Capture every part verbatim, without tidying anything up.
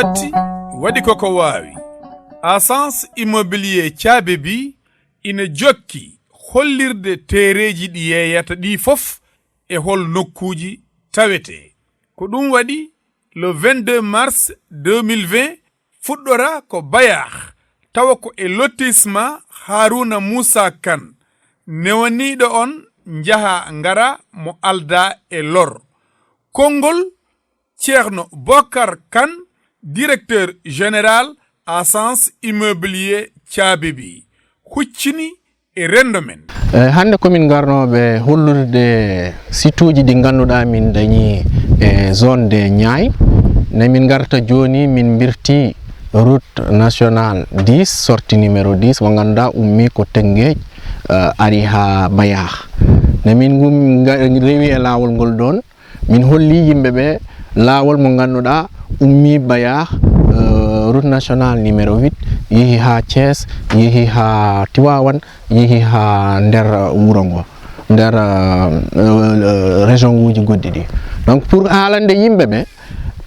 Atti, waɗi ko ko waawi. Agence immobilier Caabebi ina jokki hollirde teereeji ɗi yeeyata ɗi fof e hol nokkuuji tawetee. Ko ɗum waɗi, le vingt-deux mars deux mille vingt fuɗɗora ko Bayaax, tawa ko e lotissement Harouna Moussa Kane, newaniiɗo on njaha ngara mo aldaa e lor. Konngol Ceerno Bokar Kan, directeur général Agence immobilier Caabebi, huccini e renndo men. Eh, hannde ko min ngarnooɓe hollirde site uji ɗi ngannduɗaa min dañi e zone de Niay. Ne min ngarta jooni, min mbirti route nationale dix, sortie numéro dix, mo ngannduɗaa ummi ko Tëngéej, eh, ari haa Bayaax. Ne min ngum nga-, rewi e laawol ngol ɗoon, min holli yimɓe ɓe laawol mo ngannduɗaa ummi Bayaax, eh, route nationale numéro huit, yehi haa Thiès, yehi haa Tivaouane, yehi haa nder wuro ngo, nder, eh, eh, région uji goɗɗi ɗi. Donc, pour haalande yimɓe ɓe,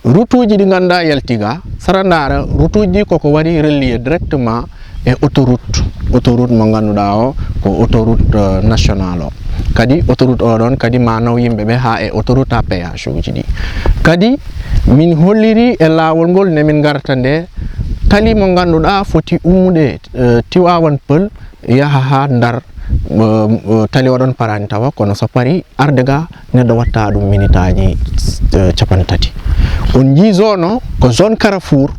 route uji ɗi ngannduɗaa yalti ga, sara ndaara route uji ɗi koko wari relier directement e autoroute, autoroute mo ngannduɗaa o ko autoroute, eh, nationale o. Kadi autoroute o ɗoon kadi ma naw yimɓe ɓe haa e autoroute à péage uji ɗi. Kadi min holliri e laawol ngol ne min ngarta nde tali mo ngannduɗaa foti ummude, eh, Tivaouane Peulh yaha haa Ndar, eh, eh, tali o ɗoon paraani tawa, kono so pari arde ga neɗɗo watta ɗum minitaaji, eh, capanɗe tati. On njii zone o ko zone carrefour,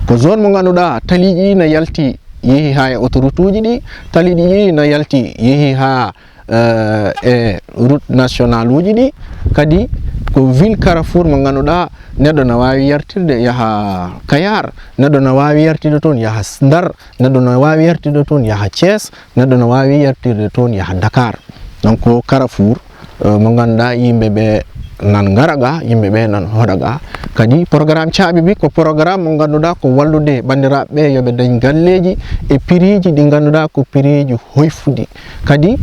ko zone mo ngannduɗaa taliiji ɗi na yalti yehi haa e autoroute uji ɗi, taliiji ɗi na yalti yehi haa, eh, e route nationale uji ɗi, kadi ko ville carrefour mo ngannduɗaa neɗɗo na waawi yartirde yaha Kayar, neɗɗo na waawi yartirde toon yaha Ndar, neɗɗo na waawi yartirde toon yaha Thiès, neɗɗo na waawi yartirde toon yaha Dakar. Donc ko carrefour, eh, mo ngannduɗaa yimɓe ɓe nan ngara ga, yimɓe ɓe nan hoɗa ga. Kadi programme Caabebi ko programme mo ngannduɗaa ko wallude banndiraaɓe ɓe yo ɓe dañ galleeji e piriiji ɗi ngannduɗaa ko piriiji hoyfuɗi. Kadi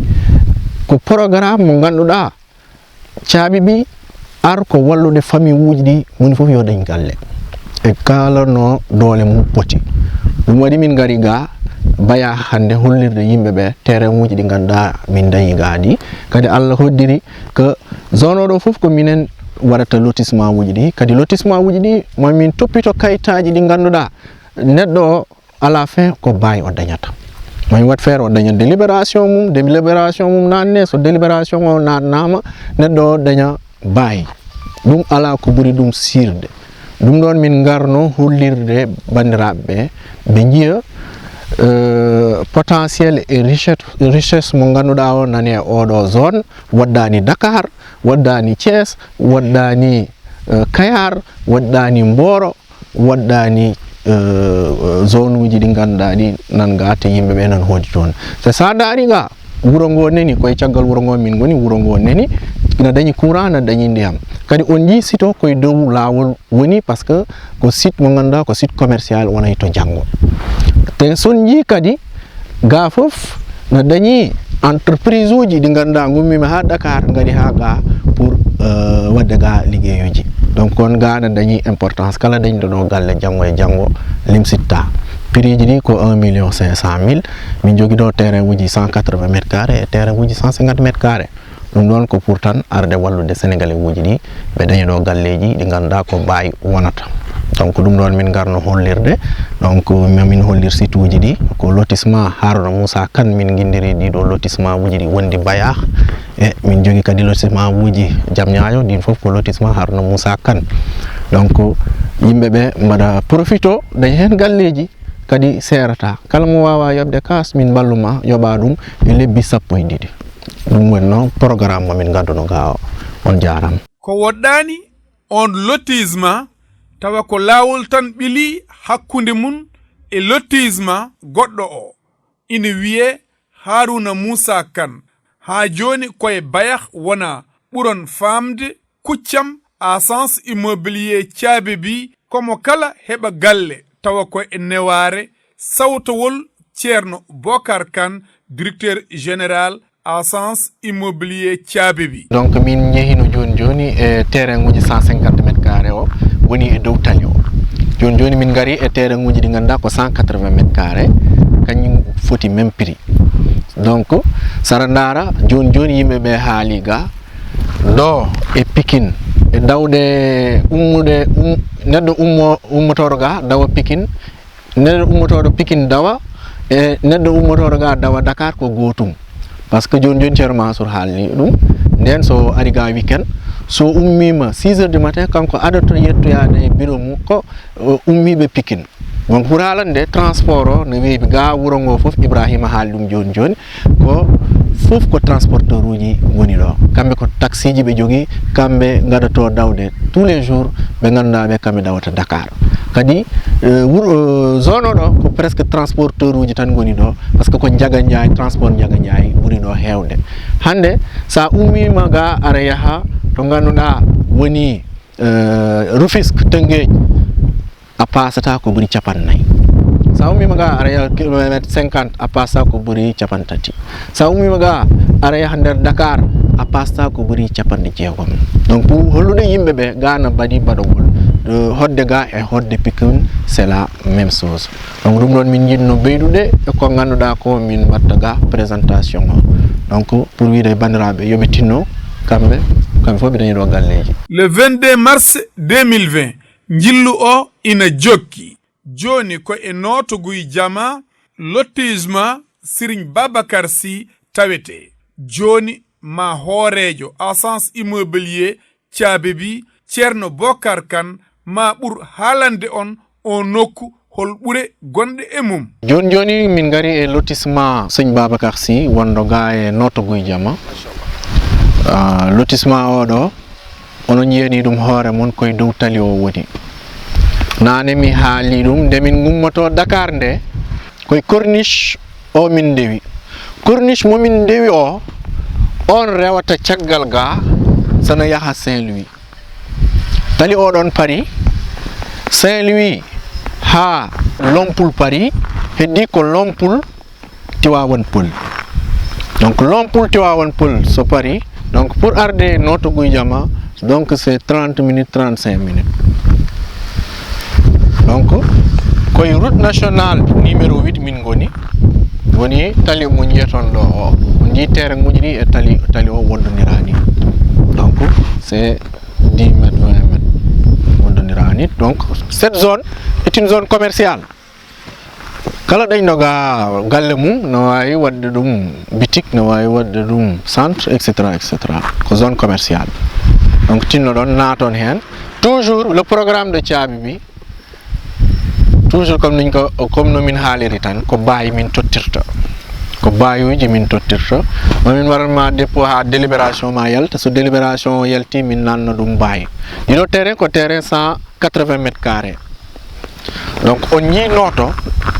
ko programme mo ngannduɗaa Caabebi ar ko wallude famille uji ɗi, moni fof yo dañ galle e kala no doole mum poti. Ɗum waɗi min ngari ga Bayaax hannde hollirde yimɓe ɓe terrain uji ɗi ngannduɗaa min dañi ga ɗi. Kadi Allah hoddiri ko zone o ɗo fof ko minen waɗata lotissement uji ɗi. Kadi lotissement uji ɗi ma min toppito kayitaaji ɗi ngannduɗaa neɗɗo o à la fin ko bail o dañata. Min waɗ feere o daña délibération mum, délibération mum naatne, so délibération o naatnaama, neɗɗo o daña bail. Ɗum alaa ko ɓuri ɗum siirde. Ɗum ɗoon min ngarno hollirde banndiraaɓe ɓe, ɓe njiya, euh, potentiel e richesse, richesse mo ngannduɗaa o nani e oɗo zone, waɗdaani Dakar, waɗdaani Thiès, waɗdaani, euh, Kayar, waɗdaani Mboro, waɗɗaani, eh, zone uji ɗi ngannduɗaa ɗi nan ga te yimɓe ɓe nan hoodi toon. So sa ndaari ga, wuro ngo neni, koye caggal wuro ngo min ngoni, wuro ngo neni, ina dañi courant, ina dañi ndiyam. Kadi on njii site o koye dow laawol woni, parce que ko site mo ngannduɗaa ko site commercial wonay to janngo. Te so on njii kadi, ga fof na dañi entreprise uji ɗi ngannduɗaa ngummiima haa Dakar, ngari haa ga pour, euh, waɗde ga liggeyuji. Donc, on ga na dañi importance. Kala dañɗo ɗo galle janngo e janngo limsitta. Prix ji ɗi ko un million cinq cent mille. Min jogi ɗo terrain uji cent quatre-vingts mètres carrés e terrain uji cent cinquante mètres carrés. Ɗum ɗoon ko pour tan arde wallude Sénégalais uji ɗi, ɓe daña ɗo galleeji ɗi ngannduɗaa ko bail wonata. Donc ɗum ɗoon min ngarno hollirde. Donc ma min hollir site uji ɗi, ko lotissement Harouna Moussa Kane min nginndiri ɗiɗo lotissement uji ɗi wondi Bayaax. E min njogi kadi lotissement uji Diamniadio, ɗin fof ko lotissement Harouna Moussa Kane. Donc yimɓe ɓe mbaɗa profito, daña heen galleeji, kadi seerata. Kala mo waawa yoɓde kaas, min mballu ma yoɓa ɗum e lebbi sappo e ɗiɗi. Ɗum woni noon programme mo min ngadduno ga o. On jaaraama. Ko woɗɗaani on lotissement, tawa ko laawol tan ɓili hakkunde mum e lotissement goɗɗo o. Ina wiyee Harouna Moussa Kane. Haa jooni ko e Bayaax wona ɓuron faamde kuccam. Agence immobilier Caabebi, komo kala heɓa galle tawa ko e newaare sawtowol Ceerno Bokar Kane, directeur général Agence immobilier Caabebi. Donc min njehino jooni jooni e terrain uji cent cinquante mètres carrés o woni e dow tali o. Jooni jooni min ngari e terrain uji ɗi ngannduɗaa ko cent quatre-vingts mètres carrés, kañum foti même prix. Donc, sara ndaara, jooni jooni yimɓe ɓe haali ga, ɗo e Pikine, e dawɗe ummuɗe, um, neɗɗo ummo-, ummotooɗo ga dawa Pikine, neɗɗo ummotooɗo Pikine dawa, e neɗɗo ummotooɗo ga dawa Dakar ko gootum. Parce que jooni jooni Ceerno Mansour haalni ɗum. Nden so ari ga weekend, so ummiima six heures du matin, kanko adotto yettoyaade e bureau mum ko o ummiiɓe Pikine. Donc, pour haalande transport o no weeɓi ga wuro ngo fof, Ibrahima haali ɗum jooni jooni, ko fof ko transporteur uji ngoni ɗo. Kamɓe ko taxi ji ɓe jogii, kamɓe ngaɗoto dawde tous les jours, ɓe ngannduɗaa ɓe kamɓe dawata Dakar. Kadi, eh, wuro, eh, zone o ɗo ko presque transporteur uji tan ngoni ɗo, parce que ko Njaga Njaay, transport Njaga Njaay ɓuri ɗo heewde. Hannde, sa ummiima ga aɗa yaha to ngannduɗaa woni, eh, Rufisque, Tëngéej, a paasata ko ɓuri capanɗe nayi. Sa ummiima ga aɗa yaha kilométre cinquante, a paasata ko ɓuri capanɗe tati. Sa ummiima ga aɗa yaha nder Dakar, a paasata ko ɓuri capanɗe jeegom. Donc, pour hollude yimɓe ɓe, ga na mbaɗi baɗogol, eh, hoɗde ga e hoɗde Pikine, c'est la même chose. Donc, ɗum ɗon min njiɗno ɓeydude e ko ngannduɗaa ko min mbaɗta ga présentation o. Donc, pour wiide e banndiraaɓe yo ɓe tinno, kamɓe, kamɓe fof ɓe dañi ɗo galleeji. Le vingt-deux mars deux mille vingt, njillu o ina jokki. Jooni ko e nooto Guy Jama, lotissement Serigne Babacar Sy tawetee. Jooni ma hooreejo Agence Immobilier Caabebi, Ceerno Bokar Kan, ma ɓur haalande on oo nokku hol ɓure gonɗe e mum. Jooni jooni min ngari e lotissement Serigne Babacar Sy wonɗo ga e nooto Guy Jama. Ah, lotissement o ɗo, onon njiyani ɗum hoore mon, koye dow tali o woni. Naane mi haali ɗum, nde min ngummoto Dakar nde, koye corniche o min ndewi. Corniche mo min ndewi o, on rewata caggal ga, sana yaha Saint-Louis. Tali o ɗon Paris, Saint-Louis haa Lompoul Paris, heddi ko Lompoul Tivaouane Peulh. Donc, Lompoul Tivaouane Peulh so Paris, donc, pour arde nooto Guy Jama, donc, c'est trente minutes, trente-cinq minutes. Donc, koye route nationale numéro huit min ngoni, woni tali mo njiyaton ɗo o. On njii terrain uji ɗi e tali, tali o wonndondiraa ni. Donc, c'est dix mètres, vingt mètres wonndondiraa ni. Donc, cette zone est une zone commerciale. Kala ɗañɗo ga galle mum no waawi waɗde ɗum boutique, no waawi waɗde ɗum centre, et cetera, et cetera. Ko zone commerciale. Donc, tinno ɗon, naaton heen. Toujours le programme de Caabibi, toujours comme niñ ko, comme no min haaliri tan, ko baay min tottirta. Ko baayuuji min tottirta. Ma min waran ma dépôt haa délibération ma yalta. So délibération o yalti, min nanna ɗum baay. Ɗiɗo terrain ko terrain cent quatre-vingts mètres carrés. Donc, on njii nooto,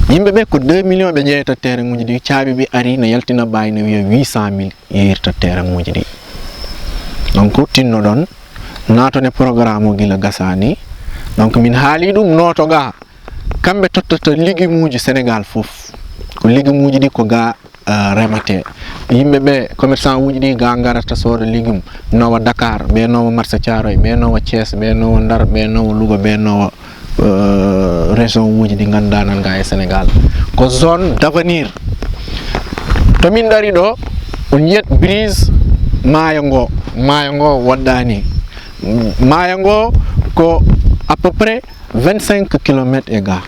yimɓe ɓe ko deux millions ɓe njeeyata terrain uji ɗi, Caabibi ari no yaltina baay no wiya huit cent mille yeeyirta terrain uji ɗi. Donc, tinno ɗon, naaton e programme o gila gasani. Donc, min haali ɗum nooto ga, kamɓe tottata légumes uji Sénégal fof. Ko légumes uji ɗi ko ga, eh, rematee. Yimɓe ɓe, commerçant uji ɗi ga ngarata sooda légumes, nawa Dakar, ɓe nawa marché Thiaroye, ɓe nawa Thiès, ɓe nawa Ndar, ɓe nawa Louga, ɓe nawa, eh, région uji ɗi ngannduɗaa nan ga e Sénégal. Ko zone d'avenir. To min dari ɗo, on njiyat brise maayo ngo. Maayo ngo waɗɗaani. Maayo ngo ko à peu près vingt-cinq kilomètres e ga.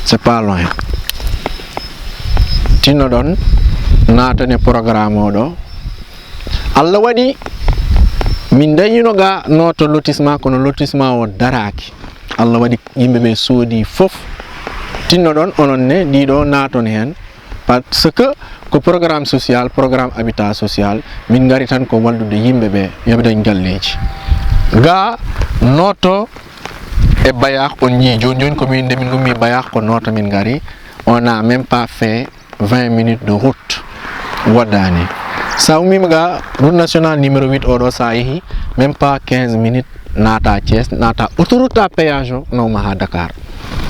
C'est pas loin. Tinno ɗon, naaton e programme o ɗo. Allah waɗi, min dañino ga nooto lotissement, kono lotissement o daraaki. Allah waɗi yimɓe ɓe soodi fof. Tinno ɗon, onon ne, ɗiɗo naaton heen. Parce que ko programme social, programme habitat social, min ngari tan ko wallude yimɓe ɓe, yo ɓe dañ galleeji. Ga nooto e Bayax, on njii jooni jooni ko min, nde min ngummi Bayax, ko nooto min ngari. On a même pas fait vingt minutes de route. Waɗɗaani. Sa ummiima ga route nationale numéro huit o ɗo, sa yehi, même pas quinze minutes, naata Thiès, naata autoroute à péage o, nawma haa Dakar.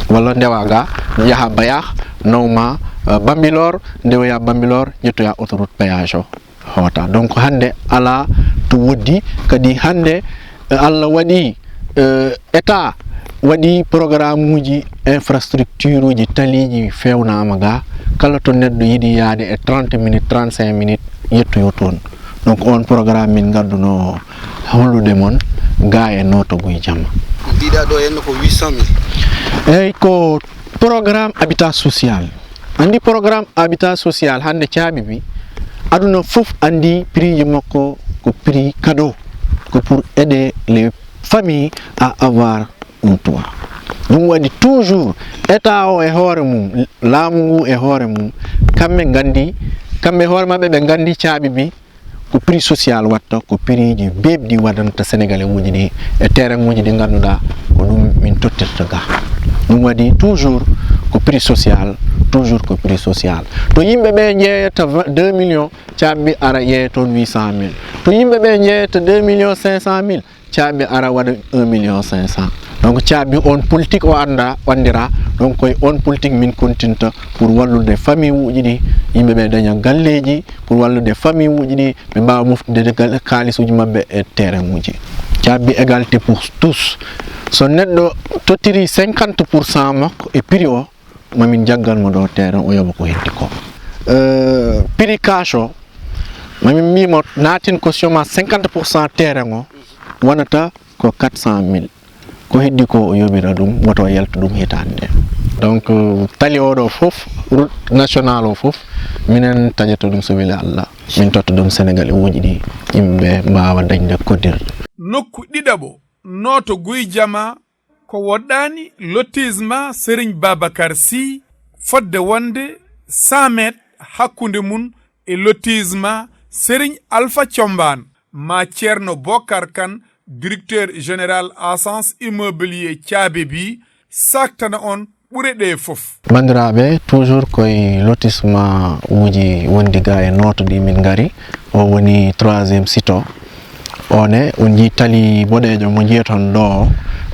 Walla ndewa ga, yaha Bayax, nawma, eh, Bambilor, ndewoya Bambilor, ƴettoya autoroute péage o, hoota. Donc, hannde alaa to woddi, kadi hannde, eh, Allah waɗi, eh, état waɗi programme uji, infrastructure uji, taliiji feewnaama ga. Kala to neɗɗo yiɗi yaade e trente minutes, trente-cinq minutes, yettoyo toon. Donc, on programme min ngadduno hollude mon ga e Nooto Guy Jama. Mbiɗa ɗo henno ko huit cent mille. Eyyi, ko programme habitat social. Anndi programme habitat social hannde caabi bi, aduna fof anndi prix ji makko ko prix cadeau, ko pour aider les familles à avoir un toit. Ɗum waɗi toujours État o e hoore mum, laamu ngu e hoore mum, kamɓe nganndi, kamɓe hoore maɓɓe ɓe nganndi caabi bi ko prix social watta, ko prix ji beeɓɗi waɗanta Sénégalais uji ɗi e terrain uji ɗi ngannduɗaa ko ɗum min tottirta ga. Ɗum waɗi toujours ko prix social, toujours ko prix social. To yimɓe ɓe njeeyata deux millions, caabi ara yeeya toon huit cent mille. To yimɓe ɓe njeeyata deux millions cinq cent mille, caabi ara waɗa un million cinq cent. Donc caabi on politique o annda, o anndira. Donc koye on politique min kontinta pour wallude famille uji ɗi, yimɓe ɓe daña galleeji, pour wallude famille uji ɗi, ɓe mbaawa moftude gal-, kaalisuji maɓɓe e terrain uji. Caabi égalité pour tous. So neɗɗo tottiri cinquante pour cent makko e prix o, mamin jaggan mo ɗo terrain o yoɓa ko heddi ko. Euh, prix cash o, mamin mbimo naatin caution ma cinquante pour cent terrain o, wonata ko quatre cent mille. Ko heddi ko o yoɓira ɗum, woto o yaltu ɗum hitaande nde. Donc, euh, tali oɗo fof, route nationale o fof, minen taƴata ɗum so weli Allah. Min totta ɗum Sénégalais uji ɗi, yimɓe mbaawa dañde koddirɗe. Nokku ɗiɗaɓo, Nooto Guy Jama, ko woɗɗaani lotissement Serigne Babacar Sy fodde wonde cent mètres hakkunde mum e lotissement Serigne Alpha Thiombane, ma Ceerno Bokar Kane, directeur général Agence Immobilier Caabebi, saktana on ɓure ɗe fof. Banndiraaɓe, toujours koye lotissement uji wondi ga e Nooto ɗi min ngari. O woni troisième site o. O ne, on njii tali boɗeejo mo njiyaton ɗo,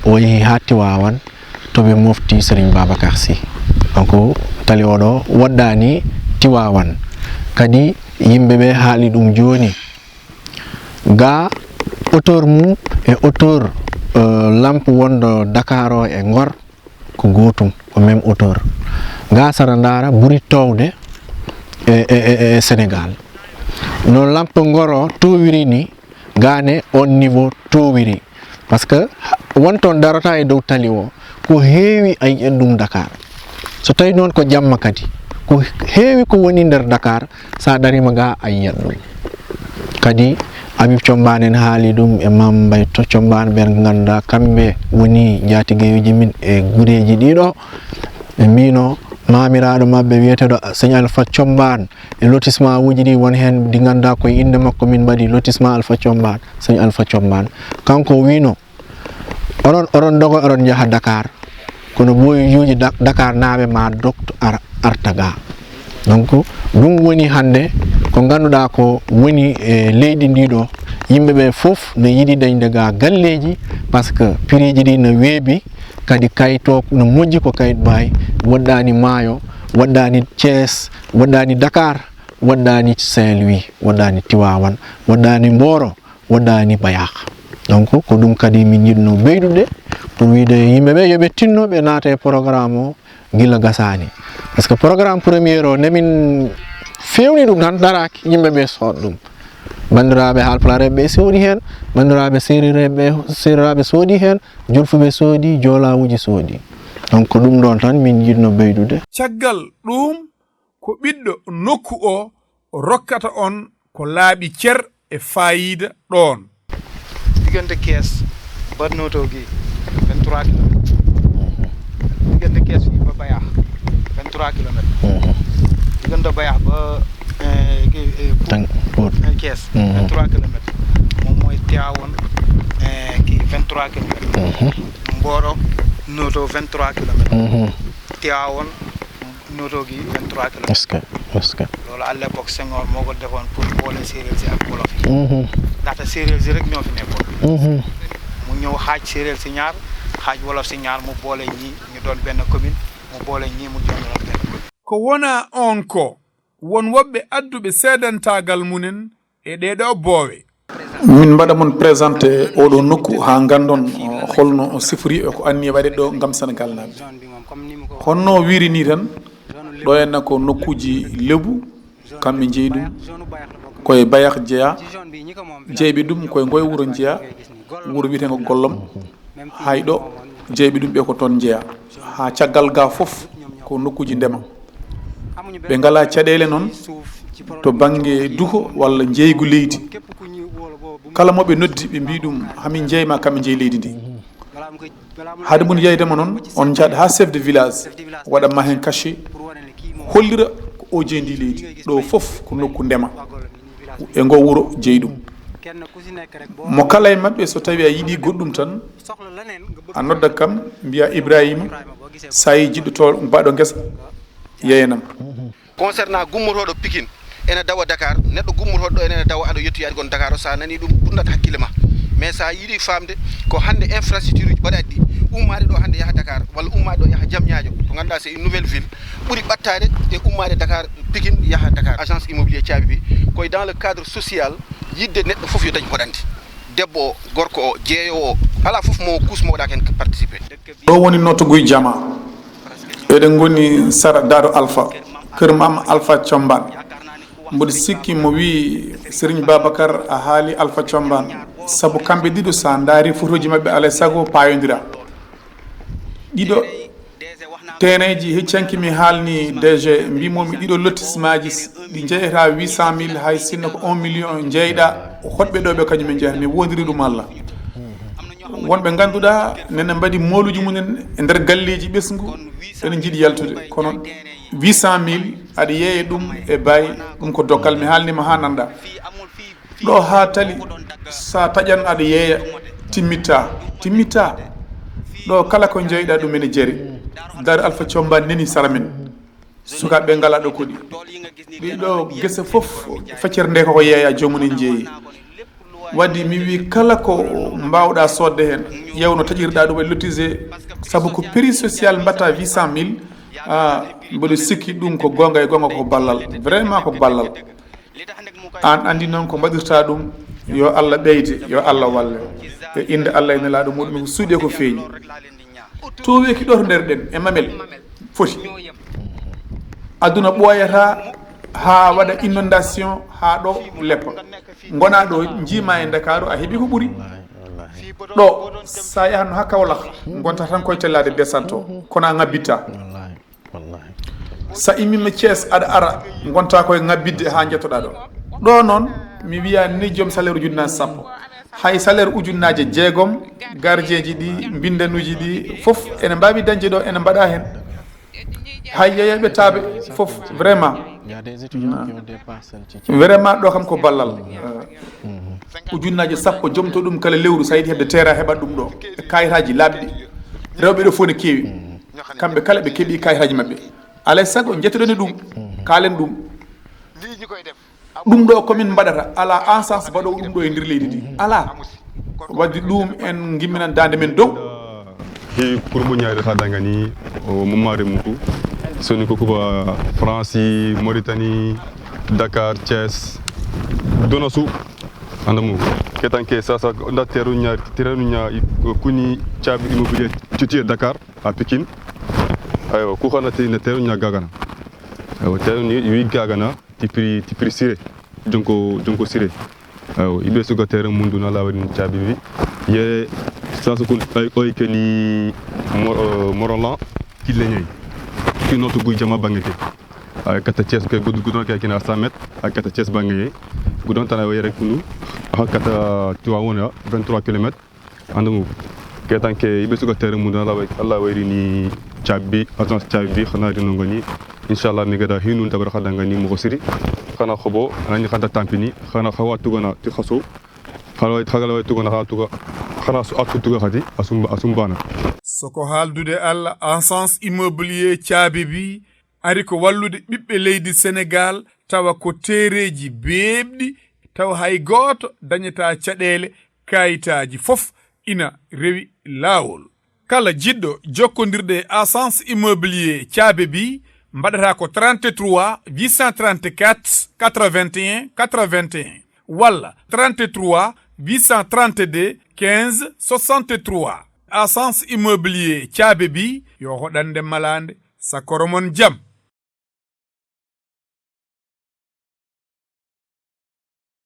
o yehi haa Tiwaawan, to ɓe mofti Serigne Babacar Sy. Donc, tali oɗo woɗɗaani Tiwaawan. Kadi yimɓe ɓe haali ɗum jooni. Ga hauteur mum e hauteur, euh, lampe wonɗo Dakar o e Ngor ko gootum, ko même hauteur. Ga sara ndaara ɓuri toowde e, e, e, e Sénégal. No lampe Ngor o toowiri ni, ga ne on niveau toowiri. Parce que won toon darata e dow tali o, ko heewi a yiyan ɗum Dakar. So tawi noon ko jamma kadi, ko heewi ko woni nder Dakar, sa darima ga a yiyan ɗum. Kadi Habib Thiombane en haali ɗum e Mame Mbaye to Thiombane ɓe ngannduɗaa kamɓe woni njaatigeeji min e gureeji ɗiɗo. Ɓe mbino maamiraaɗo maɓɓe wiyeteeɗo Sëñ Alpha Thiombane e lotissement uji ɗi won heen ɗi ngannduɗaa koye innde makko min mbaɗi lotissement Alpha Thiombane, Sëñ Alpha Thiombane. Kanko o wino, oɗon, oɗon dogo, oɗon njaha Dakar, kono boyuuji Dak-, Dakar naaɓe ma dokto ar-, arta ga. Donc, ɗum woni hannde ko ngannduɗaa ko woni e leydi ndi ɗo, yimɓe ɓe fof ne yiɗi dañde ga galleeji, parce que prix ji ɗi no weeɓi, kadi kayit o no moƴƴi ko kayit Baay, woɗɗaani Maayo, woɗɗaani Thiès, woɗɗaani Dakar, woɗɗaani Saint-Louis, woɗɗaani Tivaouane, woɗɗaani Mboro, woɗɗaani Bayax. Donc, ko ɗum kadi min njiɗno ɓeydude pour wiide yimɓe ɓe yo ɓe tinno ɓe naata e programme o gila gasaani. Parce que programme premier o, ne min fewni ɗum tan, daraaki, yimɓe ɓe sood ɗum. Banndiraaɓe Haalpulaar ɓe soodi heen, banndiraaɓe Seereer ɓe, Seereraaɓe soodi heen, Julfuɓe soodi, Joolaawuji soodi. Donc, ko ɗum ɗon tan min njiɗno ɓeydude. Caggal ɗum, ko ɓiɗɗo nokku o rokkata on ko laaɓi cer e faayiida ɗoon. Diggante Kees ba Nooto gi, vingt-trois kilomètres. Diggante Kees fii ba Bayax, vingt-trois kilomètres. Diggante Bayax ba, eh, ki, eh, Pout. Tan, Pout. Eh, Kees, vingt-trois kilomètres. Moom mooy Tivaouane, eh, ki vingt-trois kilomètres. Mboro, Nooto vingt-trois kilomètres. Tivaouane, Nooto gi vingt-trois kilomètres. Est-ce que, est-ce que? Loolu, à l'époque, Senghor moo ko defoon pour boole séeréer si ak wolof yi. Ndaxte séeréer si rek ñoo fi nekkoon. Mu ñëw xaaj séeréer si ñaar, xaaj wolof si ñaar, mu boole ñi ñu doon benn commune, mu boole ñi mu doon benn commune. Ko wona on ko won woɓɓe adduɓe seedantaagal mumen e ɗee ɗoo boowe. Min mbaɗa mon présenté oɗo nokku haa nganndon, uh, holno sifori e ko anniya waɗe ɗo ngam Senegal naaɓe. Honno wiiri ni tan, ɗo henna ko nokkuuji lebu, kamɓe njeyi ɗum koye Bayax jeya, jeyɓe ɗum koye ngoye wuro jeya, wuro wiyeteengo Gollom. Hay ɗo jeyɓe ɗum ɓe ko toon jeya. Haa caggal ga fof ko nokkuuji ndema. Ɓe ngala caɗeele noon to bannge duko walla njeeygu leydi. Kala mo ɓe noddi, ɓe mbi ɗum, "Hamin jeeyma, kamɓe njeyi leydi ndi." Hade mum yeydema noon, on njahat haa chef de village, waɗa ma heen cachet, hollira ko o jeyi ndi leydi. Ɗo fof ko nokku ndema. E ngo wuro jeyi ɗum. Mo kala e maɓɓe, so tawi a yiɗi goɗɗum tan, a nodda kam, mbiya, "Ibrahima, sa yi jiɗɗo to mbaɗo ngesa, yeyanam." Concernant gummotooɗo Pikine ene dawa Dakar, neɗɗo gummotooɗo ɗo ene dawa aɗa yettoyaade gon Dakar o, so a nanii ɗum, ɗum nata hakkille ma. Mais so a yiɗi faamde, ko hannde infrastructure uji mbaɗaaɗi ɗi, ummaade ɗo hannde yaha Dakar, walla ummaade ɗo yaha Diamniadio, ko ngannduɗaa c'est une nouvelle ville, ɓuri ɓattaade e ummaade Dakar, Pikine yaha Dakar. Agence immobilier caabi bi, koye dans le cadre social, yiɗde neɗɗo fof yo dañ hoɗande. Debbo o, gorko o, jeeyoowo o, alaa fof mo kuus mo waɗaaka heen participé. Ɗo woni Notto Guy Jama. Eɗen ngoni sara Daado Alfa, kër Maam Alfa Combaan. Mboɗo sikki mo wii, "Serigne Babacar, a haali Alfa Combaan." Sabu kamɓe ɗiɗo, so a ndaari fotooji maɓɓe, alaa e sago paayondira. Ɗiɗo teneeji heccanki mi haalni D G, mbimomi ɗiɗo lotissement ji s-, ɗi njeyata huit cent mille, hay sinno ko un million njeyɗa, hoɗɓe ɗo ɓe kañum en njeyata, mi wondiri ɗum Allah. Wonɓe ngannduɗaa nene mbaɗi mooluji mumen e nder galleeji ɓesngu, ene njiɗi yaltude, kono huit cent mille aɗa yeeya ɗum e baay, ɗum ko dokkal, mi haalnima haa nannda. Ɗo haa tali, sa taƴan aɗa yeeya, timmitta, timmitta. Ɗo kala ko jeyɗa ɗum ene jeri. Dar Alpha Combaan neni sara men. Sukaaɓe ngala ɗo koɗi. Ɗiɗo gese fof, feccere nde koko yeeya, joomum en jeeyi. Wadde mi wi kala ko mbawɗa sodde hen, ƴeew no taƴirɗa ɗum e lotise, sabu ko prix social mbatta huit cent mille. Ah, mboɗo sikki ɗum ko gonga e gonga, ko ballal, vraiment ko ballal. An andi noon ko mbaɗirta ɗum. Yo Allah ɓeyde, yo Allah walle. E innde Allah e nelaaɗo muɗum, ko suuɗe ko feeñi. Toweki ɗo to nder ɗen e Mamel foti. Aduna ɓooyata haa waɗa inondation haa ɗo leppa. Ngona ɗo, jiima e Ndakaaru, a heɓi ko ɓuri. Ɗo sa yahanno haa Kawlax, gonta tan koye tellade descente o, kono a ŋabbitta. Sa immima Thiès aɗa ara, gonta koye ŋabbidde haa jettoɗa ɗo. Ɗo noon mi wiya ni joom salaire ujunnaaji sappo, hay salaire ujunnaaji jeegom, gardien ji ɗi, mbindanuuji ɗi fof ene mbaawi dañde ɗo, ene mbaɗa heen. Hay yeeyeeɓe taaɓe fof, vraiment. Vraiment ɗo kam ko ballal. Ujunnaaji sappo jomto ɗum kala lewru, sa yiɗi heɓde terrain heɓat ɗum ɗo. E kayitaaji laaɓɗi. Rewɓe ɗo fof ne keewi. Kamɓe kala ɓe keeɓi kayitaaji maɓɓe. Alay sago jettoɗen e ɗum. Kaalen ɗum. Ɗum ɗo komin mbaɗata, alaa agence mbaɗowo ɗum ɗo e nder leydi ndi. Alaa. Wadde ɗum en ngimminan daande men dow. Heewi kurmo ñaari xa dangani o mummaare muku. Soni ko kuba France, Mauritanie, Dakar, Thiès. Dono su anda mu. Ketanke sasa nda teru ñaari, teru ña kuni caabi immobilier titi Dakar à Pikine. Aywa, ku xana te ne teru ña gagana. Aywa, teru ni wi gagana. Ti prix, ti prix siré, jonko, jonko siré. Ayo, ibe suka terrain mundu na lawa ni caabi bi. Ye, sa su kun ay oy ke ni mo-, euh, Morolan, ki leñay. Ki notu guy jama bangete. Ay kata Thiès ke gudu gudu ke kina cent mètres, ay kata Thiès bangay. Gudon tana way rek kunu. Ha kata Tiwawona, vingt-trois kilomètres. Andumu. Ketanke ibe suka tere mundu Allah way, Allah wayri ni caabi, agence caabi xana ri nongoni. Inshallah mi gada hinu dabara xada ngani mo siri. Xana xobo ngani xada tampini, xana xawa tugana ti xaso. Xana way xagala way tugana xana tuga. Xana su atu tuga xadi asumba asumbana. Soko haaldude Allah, agence immobilier caabi bi ari ko wallude ɓiɓɓe leydi Senegal, tawa ko tereeji beeɓɗi, tawa hay gooto dañataa caɗeele, kaayitaaji fof ina rewi laawol. Kala jiɗɗo jokkondirde e Agence Immobilier Caabebi, mbaɗataa ko trente-trois huit cent trente-quatre quatre-vingt-un quatre-vingt-un walla trente-trois huit cent trente-deux quinze soixante-trois. Assance immobilier caabe bi yo hoɗande malande, sakoro mon jam.